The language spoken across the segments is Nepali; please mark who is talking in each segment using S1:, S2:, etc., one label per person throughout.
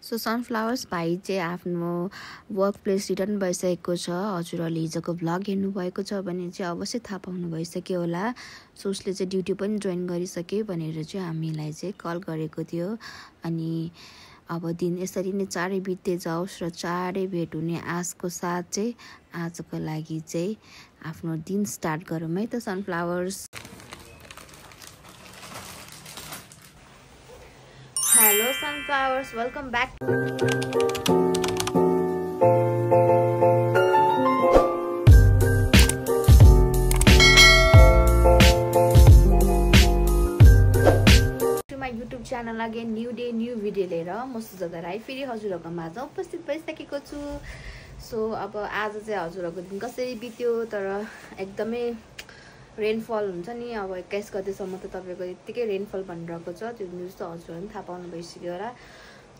S1: सो सनफ्लावर्स भाइ चाहिँ आफ्नो वर्क प्लेस रिटर्न भइसकेको छ। हजुरहरूले हिजोको भ्लग हेर्नुभएको छ भने चाहिँ अवश्य थाहा पाउनु भइसक्यो होला। सो उसले चाहिँ ड्युटी पनि जोइन गरिसक्यो भनेर चाहिँ हामीलाई चाहिँ कल गरेको थियो। अनि अब दिन यसरी नै चाँडै बित्दै जाओस् र चाँडै भेट हुने आशको साथ चाहिँ आजको लागि चाहिँ आफ्नो दिन स्टार्ट गरौँ है त sunflowers. Hello sunflowers, welcome back. YouTube channel again new day new video लिएर म सुजाता राई फेरि हजुरहरूको माझ उपस्थित भइसकेको छु। सो अब आज चाहिँ हजुरहरूको दिन कसरी बित्यो, तर एकदमै रेनफल हुन्छ नि। अब 21 गतेसम्म त तपाईँको यत्तिकै रेनफल भनिरहेको छ, त्यो न्युज त हजुरहरू पनि थाहा पाउनु भइसक्यो होला।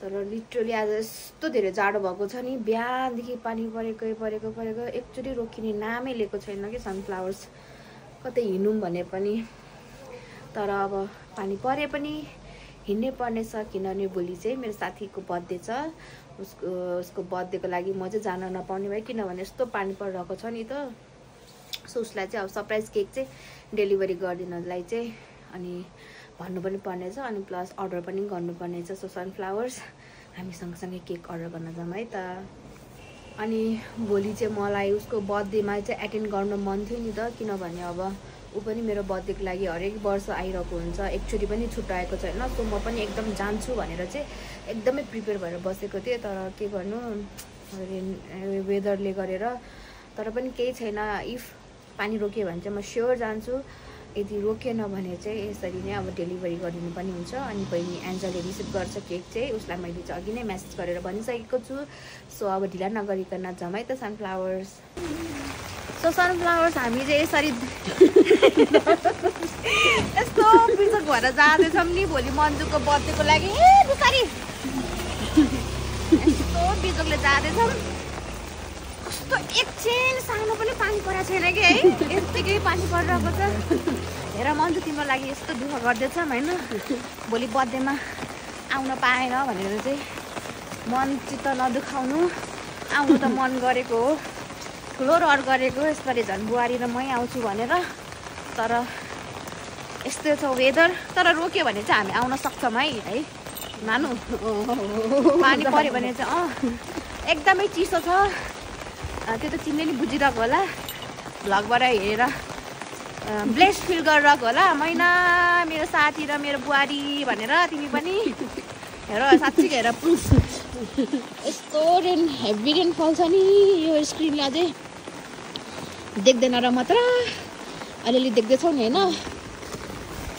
S1: तर लिटरली आज यस्तो धेरै जाडो भएको छ नि, बिहानदेखि पानी परेको एकचोटि रोकिने नामै लिएको छैन कि सनफ्लावर्स। कतै हिँडौँ भने पनि, तर अब पानी परे पनि हिँड्नै पर्नेछ, किनभने भोलि चाहिँ मेरो साथीको बर्थडे छ। उसको बर्थडेको लागि म चाहिँ जान नपाउने भएँ, किनभने यस्तो पानी परिरहेको छ नि त। सो उसलाई चाहिँ अब सरप्राइज केक चाहिँ डेलिभरी गरिदिनलाई चाहिँ अनि भन्नु पनि पर्नेछ, अनि प्लस अर्डर पनि गर्नुपर्नेछ। सो सनफ्लावर्स हामी सँगसँगै केक अर्डर गर्न जाऊँ है त। अनि भोलि चाहिँ मलाई उसको बर्थडेमा चाहिँ एटेन्ड गर्न मन थियो नि त, किनभने अब ऊ पनि मेरो बर्थडेको लागि हरेक वर्ष आइरहेको हुन्छ, एकचोटि पनि छुट्याएको छैन। सो म पनि एकदम जान्छु भनेर चाहिँ एकदमै प्रिपेयर भएर बसेको थिएँ। तर के गर्नु, वेदरले गरेर। तर पनि केही छैन, इफ पानी रोक्यो भने चाहिँ म स्योर जान्छु, यदि रोकेन भने चाहिँ यसरी नै अब डेलिभरी गरिदिनु पनि हुन्छ। अनि बहिनी एन्जलले रिसिभ गर्छ केक चाहिँ, उसलाई मैले चाहिँ अघि नै मेसेज गरेर भनिसकेको छु। सो अब ढिला नगरिकन जाऊँ है त सनफ्लावर्स। सो सनफ्लावर्स हामी चाहिँ यसरी यस्तो बिर्सक भएर जाँदैछौँ नि भोलि मन्जुको बर्थडेको लागि। बिस्तारी यस्तो बिर्सकले जाँदैछौँ, कस्तो एकछिन सानो पनि पानी परेको छैन कि है, यत्तिकै पानी परिरहेको छ। हेर मन्जु, तिम्रो लागि यस्तो दुःख गर्दैछौँ होइन, भोलि बर्थडेमा आउन पाएन भनेर चाहिँ मन चित्त नदुखाउनु। आउनु त मन गरेको हो, ठुलो रहर गरेको, यसपालि झन् बुहारी र मै आउँछु भनेर। तर यस्तो छ वेदर, तर रोक्यो भने चाहिँ हामी आउन सक्छौँ है मानु। पानी पऱ्यो भने चाहिँ एकदमै चिसो छ, त्यो त तिमीले नि बुझिरहेको होला, भ्लगबाट हेरेर ब्लेस्ड फिल गरिरहेको होला। मैना मेरो साथी र मेरो बुहारी भनेर तिमी पनि हेर, साँच्चै हेर यस्तो हेभी रेनफल छ नि। यो स्क्रिनलाई चाहिँ देख्दैन र मात्र अलिअलि देख्दैछौ नि होइन।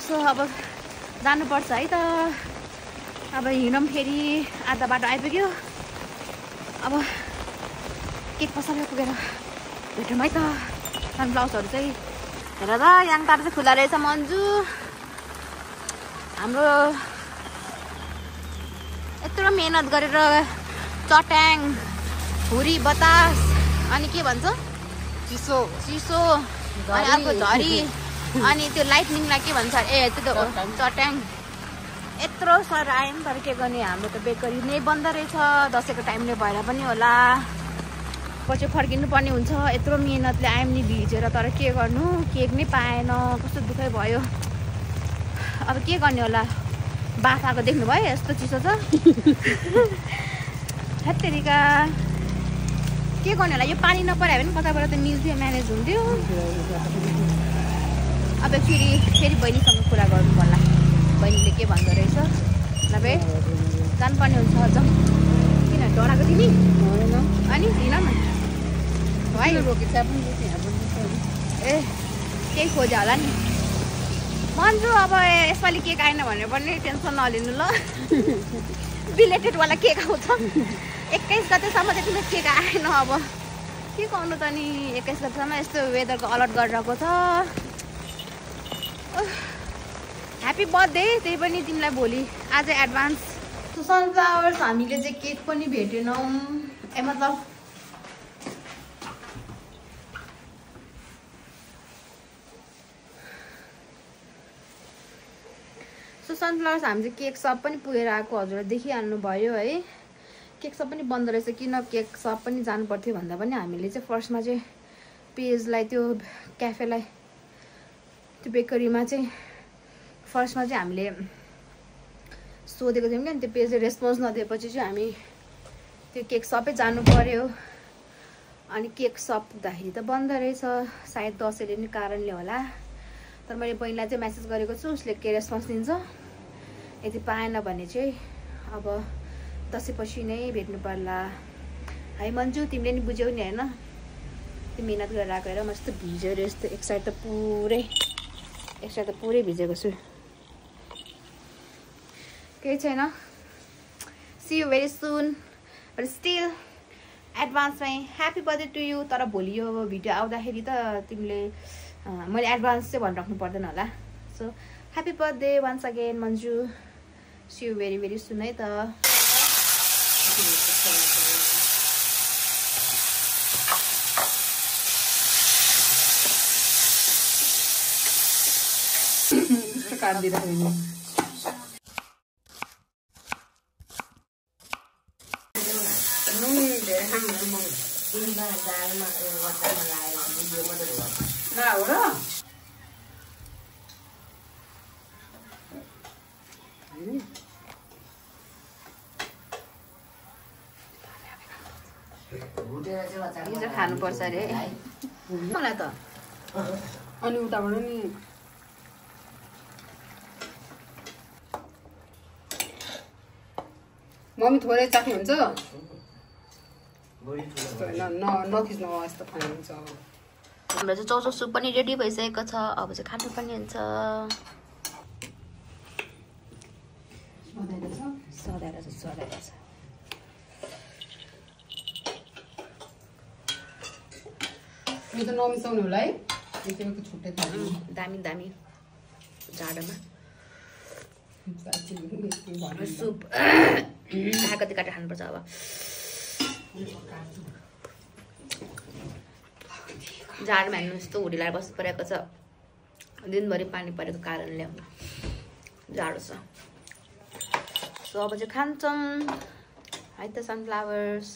S1: सो अब जानुपर्छ है त, अब हिँडौँ, फेरि आधा बाटो आइपुग्यो। अब केक पसलमा पुगेर भेटौँ है त। सनफ्लावर्सहरू चाहिँ हेर त, याङतार चाहिँ खुला रहेछ मन्जु। हाम्रो यत्रो मेहनत गरेर चट्याङ, हुरी, बतास, अनि के भन्छ चिसो अनि अर्को झरी, अनि त्यो लाइटनिङलाई के भन्छ, त्यो त चट्याङ, यत्रो सर आयौँ। तर के गर्ने, हाम्रो त बेकरी नै बन्द रहेछ, दसैँको टाइमले भएर पनि होला, पछि फर्किनु पर्ने हुन्छ। यत्रो मिहिनेतले आयौँ नि भिजेर, तर के गर्नु, केक नै पाएन, कस्तो दुःखै भयो। अब के गर्ने होला, बाफ आएको देख्नुभयो यस्तो चिसो छ। हेत्तेरिका के गर्ने होला, यो पानी नपऱ्यो भने कताबाट त मिल्थ्यो, म्यानेज हुन्थ्यो। अब फेरि बहिनीसँग कुरा गर्नु पर्ला, बहिनीले के भन्दो रहेछ। ल बे जानुपर्ने हुन्छ अझ, किन डराएको तिमी? अनि हिँड न भाइ, ए केही खोज्यो होला नि मन्जु। अब यसपालि केक आएन भने पनि टेन्सन नलिनु ल, बिलेटेडवाला केक आउँछ। 21 गतेसम्म चाहिँ तिम्रो केक आएन, अब के गर्नु त नि। 21 गतेसम्म यस्तो वेदरको अलर्ट गरिरहेको छ। ह्याप्पी बर्थडे त्यही पनि तिमीलाई भोलि, आज एडभान्स। सनफ्लावर्स हामीले चाहिँ केक पनि भेटेनौँ, मतलब सो सनफ्लावर्स हामी चाहिँ केक सप पनि पुगेर आएको, हजुरले देखिहाल्नु भयो है। केक सप पनि बन्द रहेछ। किन केक सप पनि जानु पर्थ्यो भन्दा पनि हामीले चाहिँ फर्स्टमा चाहिँ पेजलाई त्यो क्याफेलाई त्यो बेकरीमा चाहिँ फर्स्टमा चाहिँ हामीले सोधेको थियौँ क्या, त्यो पेजले रेस्पोन्स नदिएपछि चाहिँ हामी त्यो केक सपै जानु पर्यो। अनि केक सप पुग्दाखेरि त बन्द रहेछ, सायद दसैँले नि कारणले होला। तर मैले बहिनीलाई चाहिँ मेसेज गरेको छु, उसले के रेस्पोन्स दिन्छ। यदि पाएन भने चाहिँ अब दसैँपछि नै भेट्नु पर्ला है मन्जु। तिमीले नि बुझ्यौ नि होइन, त्यो मिहिनेत गरेर आएको हेर। म यस्तो भिज्यो अरे यस्तो, एक साइड त पुरै भिजेको छु। केही छैन, see you very soon. But still एडभान्समै ह्याप्पी बर्थडे टु यु। तर भोलि यो भिडियो आउँदाखेरि त तिमीले मैले एडभान्स चाहिँ भनिराख्नु पर्दैन होला। So happy birthday once again Manju. See you very very soon है त। खानुपर्छ अरे मलाई त।
S2: अनि उताबाट नि मम्मी थोरै चाख्नुहुन्छ? नखिच्नु, यस्तो खानुहुन्छ।
S1: हाम्रो चाहिँ चौचौ सुप पनि रेडी भइसकेको छ, अब चाहिँ खानु पनि हुन्छ। सधाएर छ।
S2: यो त नमिसाउनु होला है, छुट्टै
S1: दामी दामी जाडोमा सुप कति काटेर खानुपर्छ। अब जाडोमा हेर्नु यस्तो हुडी लगाएर बस्नु परेको छ, दिनभरि पानी परेको कारणले जाडो छ। सो अब चाहिँ खान्छौँ है त सनफ्लावर्स।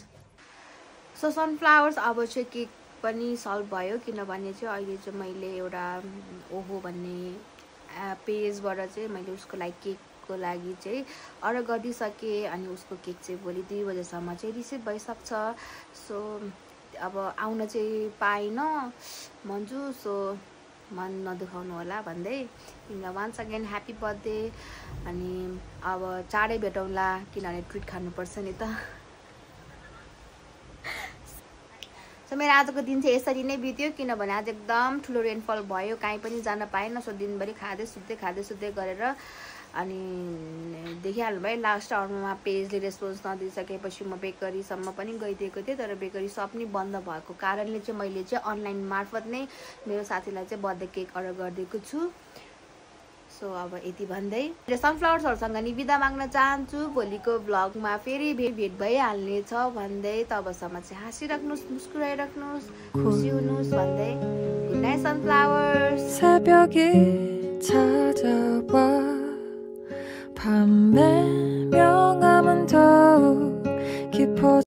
S1: सो सनफ्लावर्स अब चाहिँ केक पनि सल्भ भयो, किनभने चाहिँ अहिले चाहिँ मैले एउटा ओहो भन्ने पेजबाट चाहिँ मैले उसको लागि केकको लागि चाहिँ अर्डर गरिदिइसकेँ। अनि उसको केक चाहिँ भोलि 2 बजेसम्म चाहिँ रिसिभ भइसक्छ। सो अब आउन चाहिँ पाइनँ मन्जु, सो मन नदुखाउनु होला भन्दै तिमीलाई वान्स अगेन ह्याप्पी बर्थडे। अनि अब चाँडै भेटौँला, किनभने ट्रिट खानुपर्छ नि त। सो मेरो आजको दिन चाहिँ यसरी नै बित्यो, किनभने आज एकदम ठुलो रेनफल भयो, कहीँ पनि जान पाएन। सो दिनभरि खाँदै सुत्दै गरेर अनि देखिहाल्नु भयो लास्ट आवरमा पेजले रेस्पोन्स नदिइसकेपछि म बेकरीसम्म पनि गइदिएको थिएँ। तर बेकरी सप नि बन्द भएको कारणले चाहिँ मैले चाहिँ अनलाइन मार्फत नै मेरो साथीलाई चाहिँ बर्थडे केक अर्डर गरिदिएको छु। सो अब यति भन्दै सनफ्लावर्सहरूसँग नि बिदा माग्न चाहन्छु। भोलिको भ्लगमा फेरि भेट भइहाल्ने छ भन्दै तबसम्म चाहिँ हाँसिराख्नुहोस्, मुस्कुराइराख्नुहोस्, खुसी हुनुहोस् भन्दै गुड नाइट सनफ्लावर्स।
S3: 새벽이 찾아와 밤의 명암은 더욱 깊어